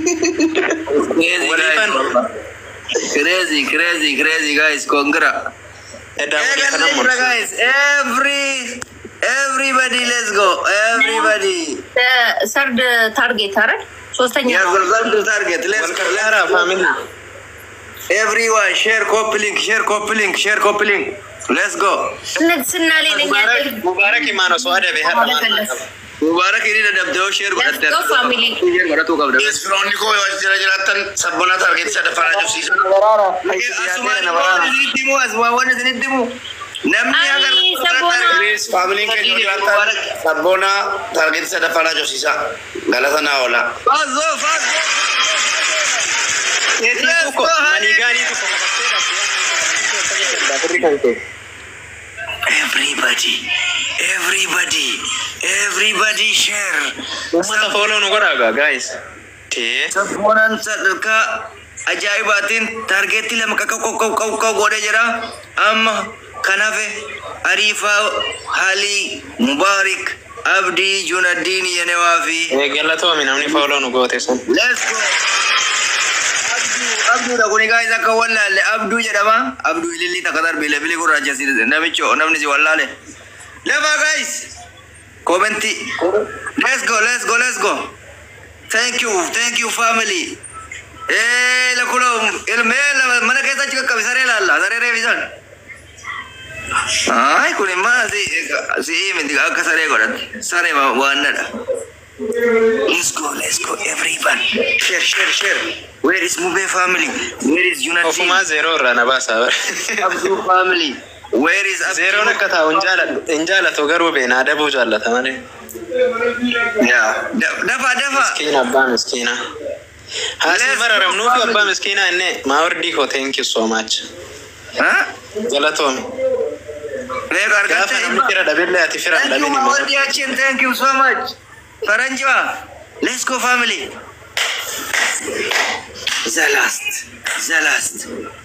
Crazy guys. Waliifan. Crazy, crazy, crazy guys. Congra. Edaa walii kana Eegallee jira morsu. guys. Everybody let's go. Everybody. Third target አይደል? ሶስተኛ Yes, ነው። third target. Let's Wal go. Let's gargaaraa go. Family. Everyone share copy link, share copy link, share copy link. Let's go. ንግስና ሌለኛ Mubaarak Mubaarak himaan osoo adabe har'a maal naa qaba. Mubarak inni dadhabdee share godhatte. Let's go family. Share godhatuu qabda. Firoonni koo yoo as jira jiraattan sabboonaa targeetii sadaffaanaa cufsiisa. Asumaan waan isinitti himu, asumaan waan isinitti himu. Namni Ay, sabboonaa. Please faamiliin keenya yoo jiraattan sabboonaa targeetii sadaffaanaa cufsiisa. Galata naa oola. Faazoo, faazoo. Keetii tokko manigaanii tokko qabattee dhabdee firri kan kee. Everybody, everybody, everybody share. Uummata follow nu godhaa gaa guys. Tee. Sabboonaan sadarkaa ajaa'ibaatiin targeetii lama qaqqaw qaqqaw qaqqaw godhee jira. Amma kan hafe Ariifaa, Halii, Mubaarik, Abdii, Junaddiin, Yenewaa fi Galatoomi namni follow nu goote sun. Let's go. Abduu, Abduudha kuni guys akka wallaalle Abduu jedhama. Abduu ilillii takka darbe bilii gurraacha si namicho namni si wallaale. Lafa guys. Commenti. Let's go, let's go, let's go. Thank you, thank you family. Eh, la kulo ilmee mana keessa achi qaqqabi saree laalla saree reebisan. Ay, kun immoo si si miti akka saree godhatte. Saree waannadha. Let's go, let's go, everyone. Share, share, share. Where is Mube family? Where is Junadin? Ofumaa zeeroo irraa na baasaa bara. Abdul family. Where is Abdul? Zeeroon akka taa'u hin jaalladhu. Hin jaallatu garuu beena adabuu jaallata malee. Yeah. Dafa, dafa. Miskiina abbaa miskiina. Haasii bararamnuufi abbaa miskiinaa inni maawardii koo thank you so much. Huh? Galatoomi. Meeqa Gaafa argatte? namni fira dhabillee ati fira hin Thank you, dhabin immoo. Mawardi Achin. Thank you so much. Faranjiwa. Let's go, family. The last. The last.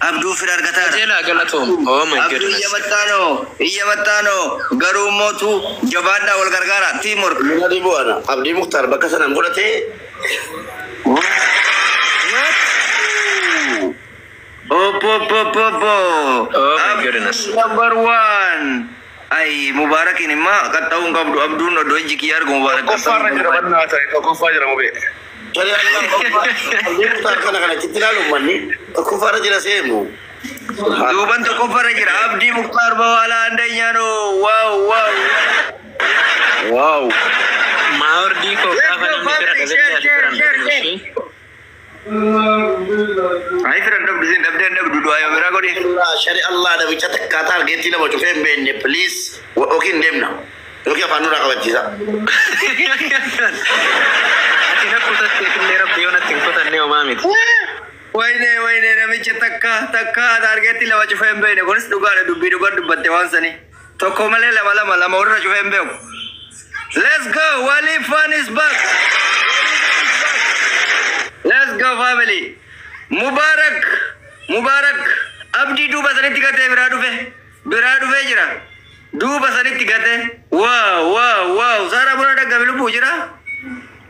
Abduu fira argataara. Qajeelaa galatoomi. Oh my Abduu goodness. እየመጣ ነው እየመጣ ነው። Garuu mootu jabaadhaa wal gargaara. Teamwork. Mina dhibu'ana. Abdii Muktaar bakka sanaan godhatee Oppopopopo. Oh my goodness. Number one. Ay, Mubarakin immoo qaxxa'uu hin qabdu. Abduun odoo ijji kiyya argu Mubarak. Tokkoffaarra jira bannaa ta'e tokkoffaa jira mubee. Tole Abdii Muktaar kana kana achitti ilaalu manni tokkoffaarra jira seemu. Duuban tokkoffaarra jira. Abdii Muktaar በኋላ አንደኛ ነው። Wow, wow, wow. Maawardii koo gaafa namni fira dhabillee ati fira hin dhabin ishee. Ay, fira dhabdu isin dhabdee dhabdu du'aa yoo biraa godhi. Shari Allah namicha takkaa targeetii lama cufee hin beekne please yookiin deemna yookiin afaan nurraa kabachiisa. Ati na kutatteef illee rabbi yoo natti hin kutanne homaa miti. ወይኔ ወይኔ namicha takka takka targeetii lama cufee hin beekne kunis dhugaadha dubbii dhugaa dubbatte waan sanii tokko malee lama lama lama warra cufee hin beeku. Let's go! Wali Fun is back! Let's go family! Mubarak! Mubarak! Abdii duuba sanitti gatee biraa dhufe. Biraa dhufee jira. Duuba sanitti gatee. Wow, wow, wow! Saara buna dhaggame lubbuu jira.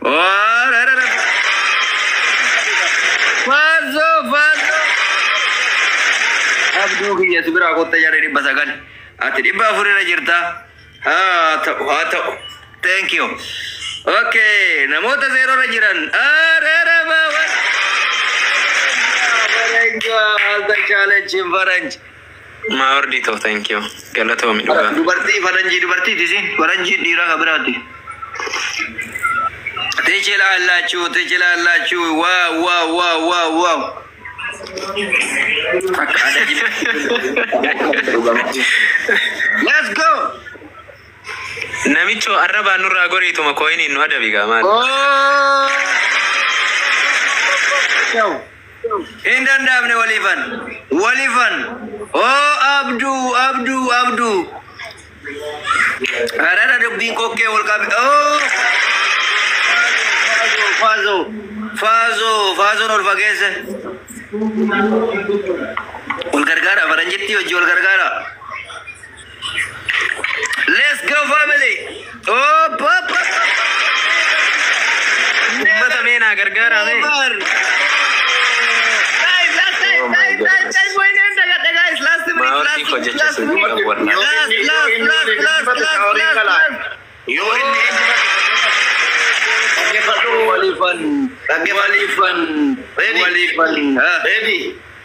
Waa, ra, ra, ra. Faazoo, faazoo! Abduu kiyya si biraa kotta jarri 900. Ati 400 irra jirta. Haa ta'u, haa ta'u. Thank you. Okay, namoota zeeroo irra jiran. Ararama አልተቻለችም ፈረንጅ። Maawardii koo thank you. Galatoomi dhugaa. Dubartii faranjii dubartiiti isin faranjiin dhiiraa kan biraati. ትችላላችሁ ትችላላችሁ። Wow, wow, wow, wow, wow. Akka aadaa Let's go. Namicho arrabaan nurraa goriituma coiniin nu adabi gaa maali? Oh! Hin danda'amne waliifan. Waliifan. Oh, Abduu, Abduu, Abduu. Arara dubbiin kokkee wal qabe. Oh! Faazoo, faazoo, faazoon ol fageesse. Wal gargaara, faranjitti hojii wal gargaara. Let's go family. Oh, pop, pop. Uummata meenaa gargaaraa mee. Never. Guys, last time, Oh my time, time, goodness. time, wait, and guys, last minute, Maawardii last koo minute, jecha last sirrii minute. qabu wallaahi. Last, last, last, last, last, last, last. Yoo inni dhaggeeffadhu. Walifan, walifan, Ready? walifan. Ah. Ready?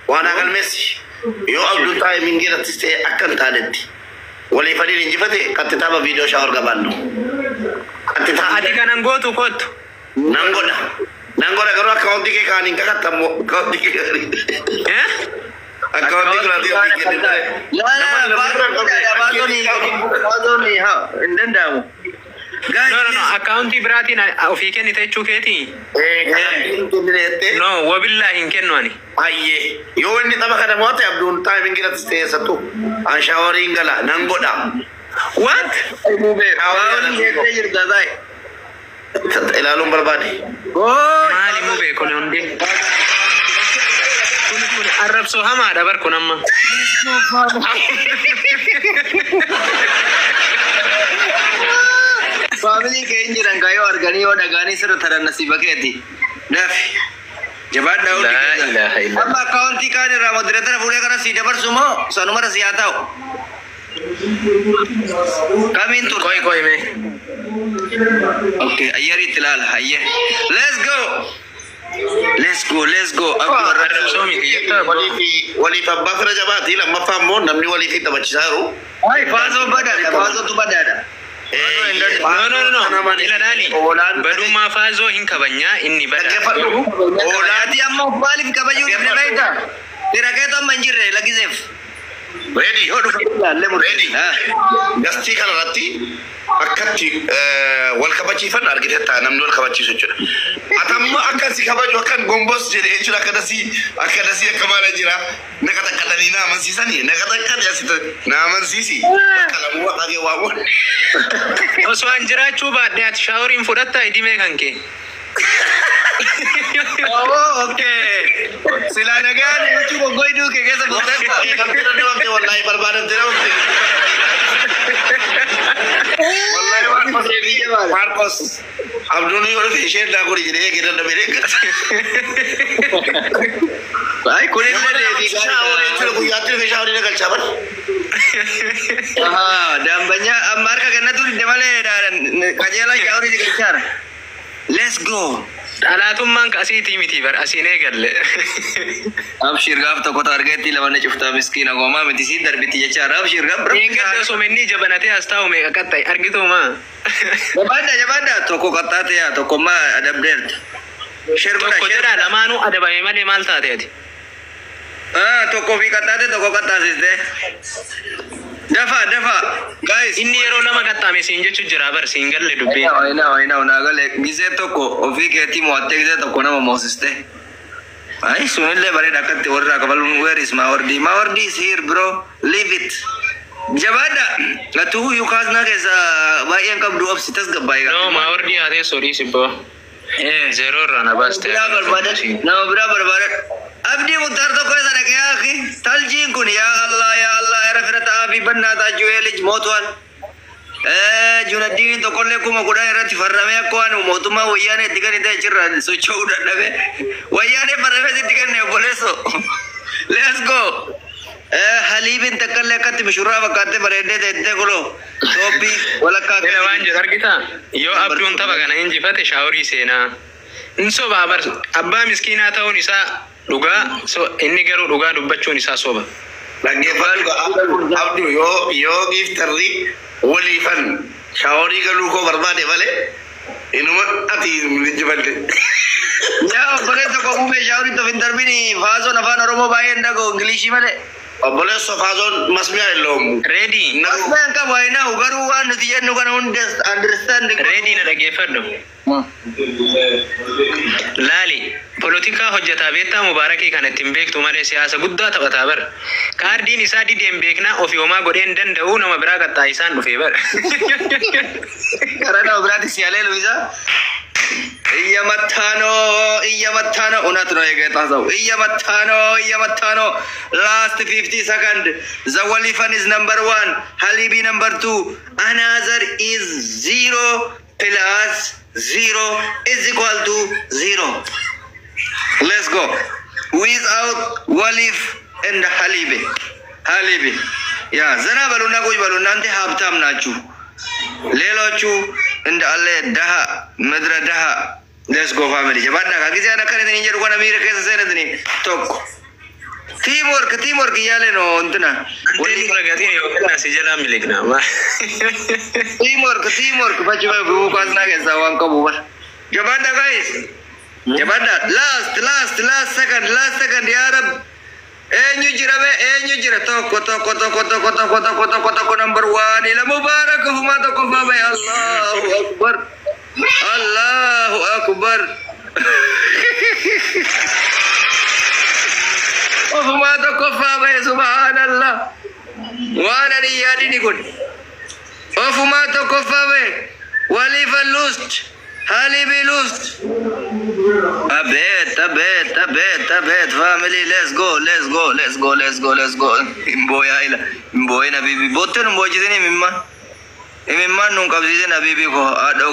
Waan hagalmeessi. Yoo Abduun taa'e irrattis ta'e akka hin taanetti. Waliifaniin injifate qaxxitaama viidiyoo shower gabaannu. Qaxxitaa. Ati kanan gootu kottu. Nan godha. Nan godha garuu akkaawuntii kee kaaniin kakattammoo. Akkaawuntii kee kaaniin. Eh? Akkaawuntii biraatii ofii kennite. La, la, baatonni, ha, hin danda'amu. Guys, No, no, no. Akkaawuntii biraatiin ofii kennite jechuu keetii? Ee, kan kennite jettee. No, wabillaa hin kennu ani. Ayyee. Yoo inni tapha kana mo'ate Abduun taa'e irrattis ta'e eessattu. An showeriin gala nan godha. What? Baatonni jettee jirta taa'e. Ilaaluun barbaade. Maali muu beeku hundi? Kun arrabsoo hamaadha bar kun amma. Faamilii kee hin jiran kaa yoo arganii yoo dhagaanii sirra taran nasiiba keeti. Dafi. Jabaadhaa hundi Laa keessa. ilaaha illallah. Amma akkaawuntii kaan irraa modereetara fuudhee kana sii dabarsu moo sanumarra si haa ta'u? Kamiin turte? Qoy qoy mee. Okay, ayyari itti ilaala, ayyee. Let's go! Let's go, let's go. Abduu Arrabsoo miti jettaa abbaa. Waliif abbaa fira jabaati lammaffaa immoo namni waliif taphachiisaa jiru. Ay, faasoo badaadha, faasootu badaadha. No, no, no, no. Ila laali. Badummaa faazoo hin kabajnaa inni badaadha. Dhaggeeffadhu. Oolaan Ati amma maaliif kabajuu dhufne beektaa? Fira keetu amma hin jirre lakkiseef. Ready. Yoo dhufe ilaalle Ready. murteessa. Gastii kana irratti akkatti wal kabachiifan argiteetta namni wal kabachiisu jechuudha. Ati amma akkan si kabaju akkan gombos jedhe jechuudha akka dasii akka dasii akka maala jira naqa takkatanii na amansiisanii naqa takkate asitti na amansiisi bakka lamuu waaqa kee waamu. Osoo an jiraachuu baadhee ati showeriin fudhattaa idimee kan kee. Oh, okay. Sila nagaan huccuu goggoyduu kee keessa guuteessa. Namte wallahi barbaadamte namte. Wallahi Maarkos Maarkos Abduun yoo dhufe isheen naa godhi jedhee eegee danda'e eeggata. Ay, kun illee deebii Showerii jechuudha gaariidha. guyyaatti dhufe showerii na galchaa bara. Ahaa, daambanyaa amma harka kennatu didde malee qajeelaa showerii si galchaara. Let's go. Dhalaatummaan asiitii miti bar asiin eegalle. Abshir gaaf tokko targeetti lama na cuftaa miskiina goomaa miti siin darbiti jechaadha. Abshir gaaf Eeggadda osoo inni jabanatee as taa'u meeqa qaxxaye argituuma. Jabaadha jabaadha tokko qaxxaate yaa tokkommaa adabdeerta. Share godha Tokko share. jedhaa lamaanuu adabame malee maal taate ati? Ah, tokko fi qaxxaate tokko qaxxaasiste. Dafa dafa guys. Inni yeroo lama qaxxaame siin jechu jira bar siin galle dubbiin. Ayina ayina naa galee gisee tokko ofii keetii mo'attee gisee tokko nama moosiste. Ay sunillee bareeda akkatti warra kabaluun where is Mawardi? Mawardi is here bro. Leave it. Jabaadha. Atuu yukaasnaa keessa baay'een qabdu obsi tasgabbaa'ee. No maawardii haatee sorii sibboo. Zeeroo irraa na baaste. Biraa barbaadadhu. Nama biraa barbaadadhu. Abdii Muktaar tokko isa dhaqee akhi. Taljiin kun yaa Allah yaa Allah era fira ta'aa fi bannaa taachuu eelij mootuwaan. Junaddiiniin tokkollee 10,000 irratti farramee akka waan mootummaa wayyaanee itti kennite achirraa socho'uu dadhabe. Wayyaanee farramee sitti kenne obboleesso. Let's go. Haliibin takkallee akkatti mishurraa fakkaattee bareeddee teettee kuloo. Toopii walakkaa Ila waan jedhu argitaa? Yoo Abduun tapha kana injifate showerii seenaa. In sobaa bar abbaa miskiinaa ta'uun isaa dhugaa inni garuu dhugaa dubbachuun isaa soba. Dhaggeeffadhu Abduu yoo giiftarri waliifan showerii galuu koo barbaade malee inuma ati hin injifatte. Yaa obboleessa koo buufee showerii of hin darbini faasoon afaan Oromoo baay'een dhaga'u Ingilishii malee. Obboleessa faasoon masmiyaa hin loomu. Ready. Masmiyaan qabu ayinahu garuu waan nuti jennu kana hunda understand. Ready na dhaggeeffadhu. Laali polotikaa hojjetaa beektaa mubaarakii kana ittiin beektu malee siyaasa guddaa taphataa bar. Kaardiin isaa dideen beeknaa ofii homaa godhee hin danda'u nama biraa qaxxaa isaan dhufee bar. Karaa nama biraatti si haleelu isaa. እየመታ ነው እየመታ ነው። እውነት ነው የጌታ ሰው እየመታ ነው እየመታ ነው። Last 50 second. The ወሊፈን is number one, ሀሊቢ number two, another is zero plus 0 is equal to 0. Let's go. Without Walif and Halibe. Halibe. ያ ዘና በሉና ቁጭ በሉ። እናንተ ሀብታም ናችሁ። ሌሎቹ እንዳለ ደሃ ምድረ ደሃ። Let's go, family. Jabaadhaa kaa gisee akkana isin jedhu kana miira keessa seenatini tokko. Teamwork, teamwork እያለ ነው እንትና። Wanti ragatiin yookiin asii jalaa miliqna. Teamwork, teamwork. Fachi buukaasnaa keessaa waan qabu bar. Jabaadhaa guys. Jabaadhaa. Last, last, last second, last second, yaa Rab. Eenyu jira be? Eenyu jira? Tokko, tokko, tokko, tokko, tokko, tokko, tokko, tokko, number one. Ila Mubarak ofumaa tokkoffaa bahe. Allahu akbar. Allahu akbar. Ofumaa tokkoffaa bahe, subhaanallah. Waan ani hin yaadini kun. Ofumaa tokkoffaa bahe. Walifa lust. Halibi lust. አቤት አቤት አቤት አቤት family, let's go, let's go, let's go, let's go, let's go. Imbooyaa ila imbooyin habibi bootteen imboochisin imimmaan imimmaan nun qabsiisin habibi ko haadha.